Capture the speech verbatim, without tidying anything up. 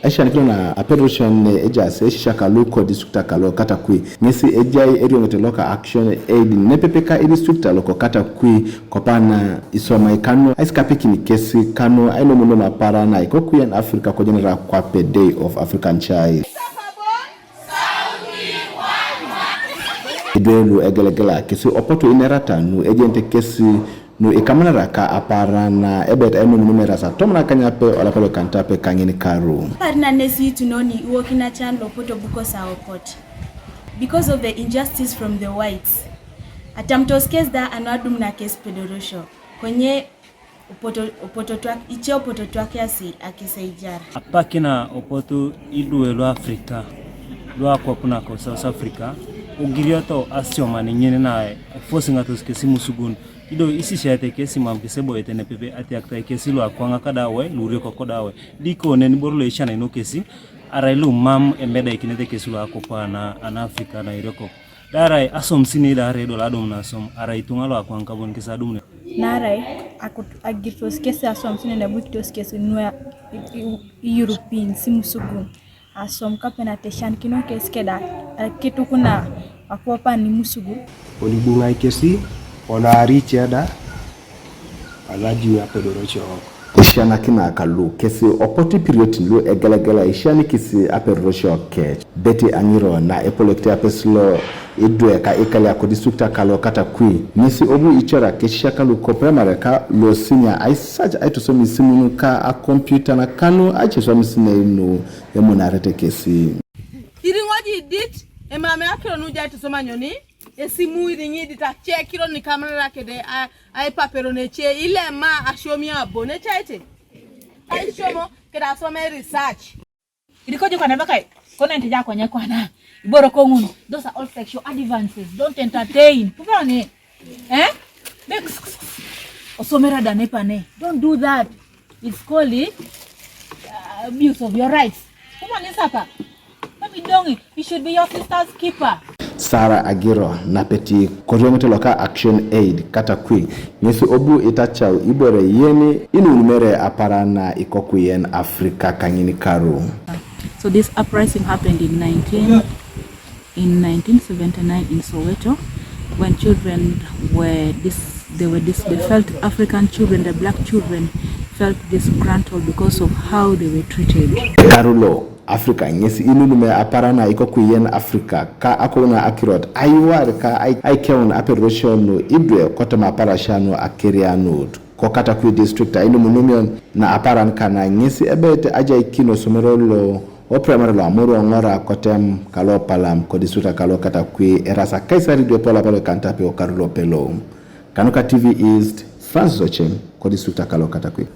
Aishanikino na apedorishon ne ejaas esisiak lu kodistrikta kalo Katakwi, ŋesi ejai erioŋet loka Action Aid nepepe ka idistrikta loko Katakwi, kopana isomai kanu aisikapikin kesi kanu ailomunom apara na ikokuyen Afrika kojenera kwape Day of African Child. Idwe lu egelegela kesi opotu inerata nu ejenite kesi nu ikamanara ka apara na ebet ainomunum erasa tomon akanyape olapa lokanitape kaŋin karu. Parna nesi itunoni iwokinacan lopoto bukosa opot. Because of the injustice from the whites. Atamtos kes da anu adum na kes pedorosho. Konye Opototuak, ice opototwakiasi akiseijar. Apakina opotu idwe lu Afrika, lu akwap nako South Africa, ogirioto asioman ŋin na efosiŋatos kesi musugun, ido isisiate kesi mam kiseboete nepepe atiaktai kesi lu akwaŋak dawe, lu riokok dawe, diko nen iboro lu eishanai nokesi, arai lu mam emedaikinete kesi lu akwap ana, ana Afrika na eriokok. Darai asom sini darai dol adum na asom, arai itunga lo akwang kabon kis adum ne. Narai akut agirtos kesi asom sini da bukitos kesi nua i, i, i European simusugun. Asom kapena teshan kino kesi keda, akitukuna akopa ni musugun. Oni bungai kesi, ona ariche da, alaji apedoro chok. Esianakina kalu kesi opoti piriotin lu egelegela esianikisi aperorosio kec. Beti aŋiro na epolokit apes lo idwe ka ikalia kodistrikta kalo Katakwi, ŋesi obu icara kesisiak lu ko primary ka lo sinia aisac aitosom isimun ka akompiutan kanu aiceswamisinei nu emunarete kesi. Iriŋoji dit emame akiro nu jai tosoma nyoni esimu iriŋi dit ace kiro nikamanara kede a Aipaperon ece ilema asiomi abo necaite. Aisiomo kede asome research. Irikojo kwana bakai, kono ente jako nye kwana. Iboro kong'un, those are all sexual advances. Don't entertain. Pupone. Eh? Be- Osomera dane pane. Don't do that. It's called, uh, abuse of your rights. Pupone sapa. Mami dongi, you should be your sister's keeper. Sara Agiro napeti korioŋete loka Action Aid Katakwi, ŋesi obu itacau ibore yeni inunumere apara na ikokuyen Afrika kaŋin karu. So this uprising happened in nineteen, in nineteen seventy-nine in Soweto, when children were dis-, they were dis-, they felt, African children, the black children felt disgruntled because of how they were treated. Karu lo Afrika ŋesi inunume apara na ikokuyen Afrika ka akouna akirot aiwar ka ai-, aikeun aperosio nu idwe kotoma aparasia nu akerianut. Ko Katakwi district ainumunumion na aparan kana ŋesi ebet ajaikino somero lo o primary lo Amuru Oŋora kotem kalo Palam ko district kalo Katakwi erasa Kaisari diopo lapalo kantape o karu lopelo. Kanuka T V East, Francis Ochen ko district kalo Katakwi.